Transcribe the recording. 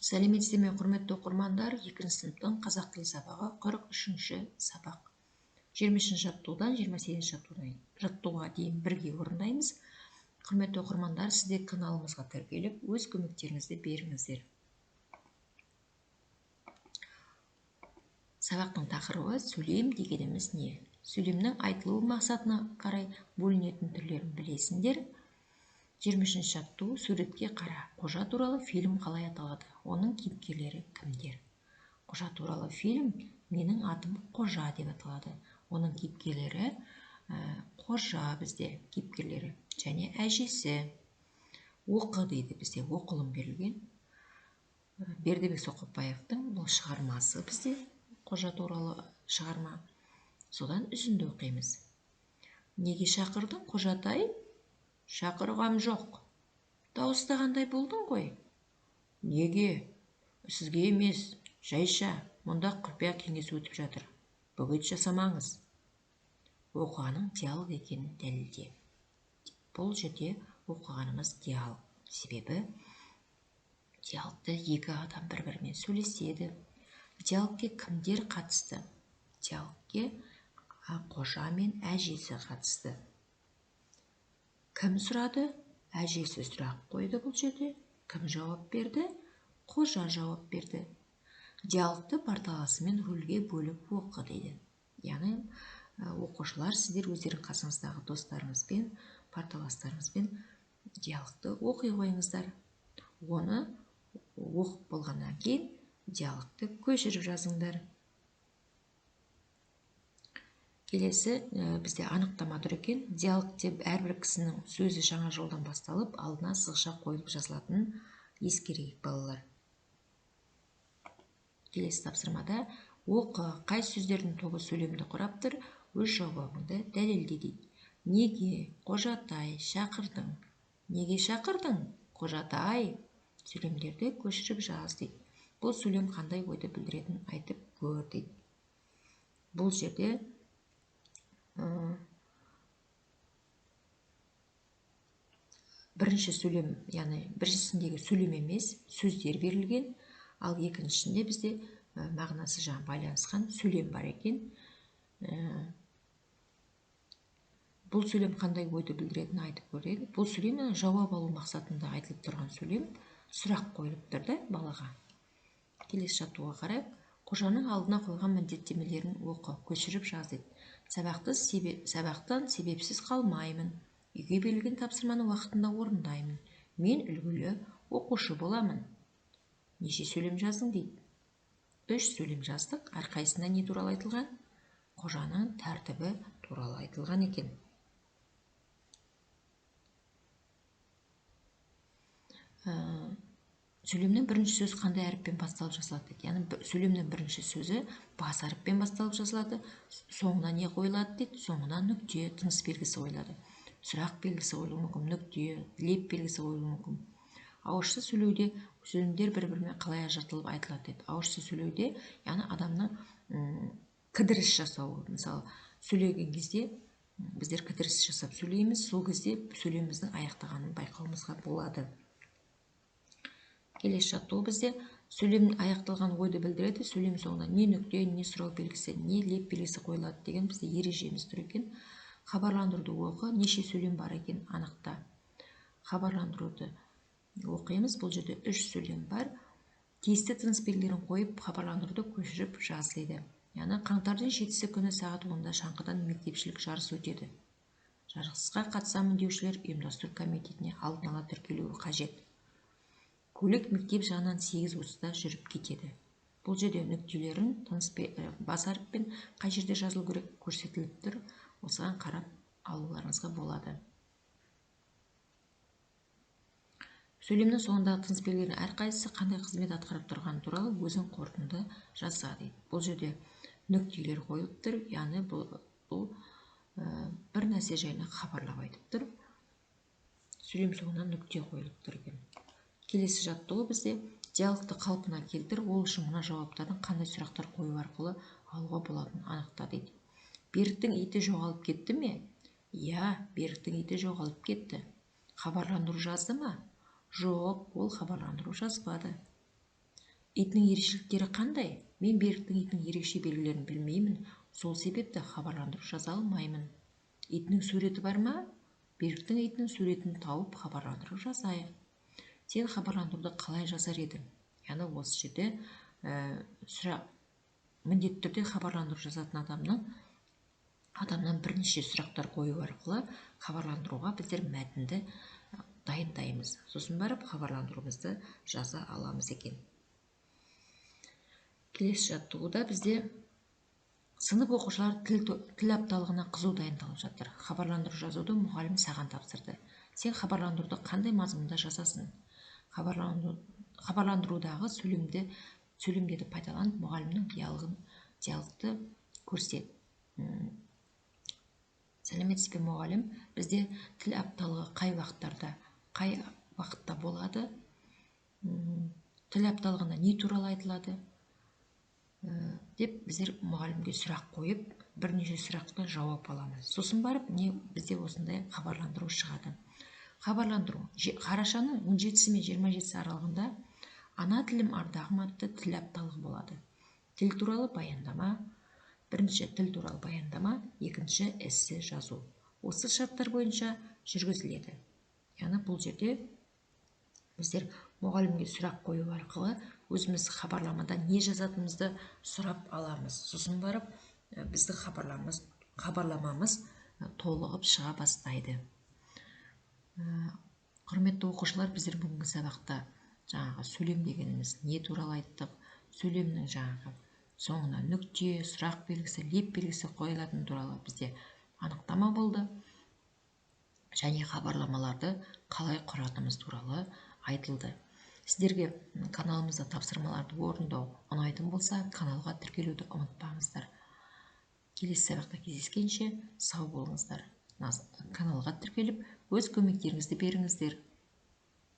Сәлеметсіздер ме, құрметті оқырмандар? 2-ші сыныптың қазақ тілі сабағы 43-ші сабақ. 23-ші жаттығудан 28-ші жаттығуға дейін бірге орындаймыз. Құрметті оқырмандар, сіздер каналымызға тіркеліп, өз көмектеріңізді беріңіздер. Сабақтың тақырыбы сөйлем дегеніміз не? Сөйлемнің айтылу мақсатына қарай бөлінетін түрлерін білесіңдер. 23-ші жаттығу суретке қара. Қожа туралы фильм қалай аталады? Оның кейіпкерлері кімдер? Қожа туралы фильм Менің атым Қожа деп аталады. Оның кейіпкерлері Қожа бізде кейіпкерлері және әжесі. Оқы дейді, бізде оқылым берілген. Бердібек Соқпақбаевтың бұл шығармасы бізде Қожа туралы шығарма. Содан үзінді оқимыз. Неге шақырдың, Қожатай? Шақырғам жоқ. Дауыстағандай болдың ғой. Неге? Сізге емес, жайша, мұнда құпия кеңес өтіп жатыр. Бөгет жасамаңыз. Оқығаның диалог екенін дәлелде. Бұл жерде оқығанымыз диалог. Себебі диалогты екі адам бір-бірімен сөйлеседі. Диалогке кімдер қатысты? Диалогке Қожа мен әжесі қатысты. Кім сұрады? Әжесі сұрақ қойды бұл жерде. Кім жауап берді? Қожа жауап берді. Диалогты парталасымен рөлге бөліп оқы дейді. Яғни оқушылар, сіздер өздерің қасыңыздағы достарыңызбен, парталастарыңызбен диалогты оқи қойыңыздар. Оны оқып болғаннан кейін диалогты көшіріп жазыңдар. Келесі бізде анықтама тұр екен. Диалог деп әрбір кісінің сөзі жаңа жолдан басталып, алдына сызықша қойылып жазылатынын ескерейік, балалар. Келесі тапсырмада оқы, қай сөздердің тобы сөйлемді құрап тұр, өз жауабыңды дәлелде дейді. Неге, Қожатай, шақырдың? Неге шақырдың, Қожатай? Сөйлемдерді көшіріп жаз дейді. Бұл сөйлем қандай ойды білдіретінін айтып көр дейді. Бұл жерде бірінші сөйлем, яғни біріншісіндегі сөйлем емес, сөздер берілген, ал екіншісінде бізде мағынасы жаңа байланысқан сөйлем бар екен. Бұл сөйлем қандай ойды білдіретінін айтып көреді. Бұл сөйлем жауап алу мақсатында айтылып тұрған сөйлем, сұрақ қойылып тұр да балаға. Келесі жаттығуға қарайық. Қожаның алдына қойған міндеттемелерін оқы, көшіріп жаз дейді. Сабақтан себепсіз қалмаймын. Үйге берілген тапсырманы уақытында орындаймын. Мен үлгілі оқушы боламын. Неше сөйлем жаздың дейді. 3 сөйлем жаздық. Әрқайсысында не туралы айтылған? Қожаның тәртібі туралы айтылған екен. Сөйлемнің бірінші сөзі қандай әріппен басталып жазылады дейді. Яғни сөйлемнің бірінші сөзі бас әріппен басталып жазылады. Соңына не қойылады дейді? Соңына нүкте, тыныс белгісі қойылады. Сұрақ белгісі қойылуы мүмкін, нүкте, леп белгісі қойылуы мүмкін. Ауызша сөйлеуде сөйлемдер бір-бірімен қалай ажыратылып айтылады дейді. Ауызша сөйлеуде, яғни адамның кідіріс жасауы. Мысалы, сөйлеген кезде біздер кідіріс жасап сөйлейміз, сол кезде сөйлеміміздің аяқтағанын байқауымызға болады. Келесі жаттығу бізде сөйлемнің аяқталған ойды білдіреді. Сөйлем соңына не нүкте, не сұрау белгісі, не леп белгісі қойылады деген бізде ережеміз тұр екен. Хабарландыруды оқы, неше сөйлем бар екен анықта. Хабарландыруды оқимыз. Бұл жерде 3 сөйлем бар. Тиісті тыныс белгілерін қойып, хабарландыруды көшіріп жаз дейді. Яғни қаңтардың 7-сі күні сағат 10-да Шаңқыдан мектепшілік жарыс өтеді. Жарысқа қатысамын деушілер ұйымдастыру комитетіне алдын ала тіркелуі қажет. Көлік мектеп жағынан 8:30-да жүріп кетеді. Бұл жерде нүктелерін тыныс бас әріппен қай жерде жазылу керек көрсетіліп тұр. Осыған қарап алуларыңызға болады. Сөйлемнің соңындағы тыныс белгілерінің әрқайсысы қандай қызмет атқарып тұрғаны туралы өзің қорытынды жаса дейді. Бұл жерде нүктелер қойылып тұр, яғни бұл бір нәрсе жайлы хабарлап айтып тұр. Сөйлем соңына нүкте қойылып тұр екен. Келесі жаттығу бізде диалогты қалпына келтір, ол үшін мына жауаптардың қандай сұрақтар қою арқылы алуға болатынын анықта дейді. Беріктің иті жоғалып кетті ме? Иә, Беріктің иті жоғалып кетті. Хабарландыру жазды ма? Жоқ, ол хабарландыру жазбады. Итінің ерекшеліктері қандай? Мен Беріктің итінің ерекше белгілерін білмеймін, сол себепті хабарландыру жаза алмаймын. Итінің суреті бар ма? Беріктің итінің суретін тауып хабарландыру жазайық. Сен хабарландыруды қалай жазар едің? Яғни осы жерде сұрақ, міндетті түрде хабарландыру жазатын адамнан бірнеше сұрақтар қою арқылы хабарландыруға біздер мәтінді дайындаймыз. Сосын барып хабарландыруымызды жаза аламыз екен. Келесі жаттығуда бізде сынып оқушылар тіл апталығына қызу дайындалып жатыр. Хабарландыру жазуды мұғалім саған тапсырды. Сен хабарландыруды қандай мазмұнда жазасың? Хабарландырудағы сөйлемдерді пайдаланып, мұғалімнің диалогты көрсет. Сәлеметсіз бе, мұғалім? Бізде тіл апталығы қай уақыттарда, қай уақытта болады? Тіл апталығында не туралы айтылады? Деп біздер мұғалімге сұрақ қойып, бірнеше сұраққа жауап аламыз. Сосын барып не бізде осындай хабарландыру шығады. Хабарландыру. Қарашаның 17-сі мен 27-сі аралығында «Ана тілім ардағым» атты тіл апталығы болады. Тіл туралы баяндама, бірінші тіл туралы баяндама, екінші эссе жазу. Осы шарттар бойынша жүргізіледі. Яғни бұл жерде біздер мұғалімге сұрақ қою арқылы өзіміз хабарламада не жазатынымызды сұрап аламыз. Сосын барып біздің хабарламамыз толығып шыға бастайды. Құрметті оқушылар, біздер бүгінгі сабақта жаңағы сөйлем дегеніміз не туралы айттық, сөйлемнің жаңағы соңына нүкте, сұрақ белгісі, леп белгісі қойылатыны туралы бізде анықтама болды және хабарламаларды қалай құратынымыз туралы айтылды. Сіздерге каналымызда тапсырмаларды орындау ұнайтын болса, каналға тіркелуді ұмытпаңыздар. Келесі сабақта кездескенше сау болыңыздар. Каналға тіркеліп, өз көмектеріңізді беріңіздер.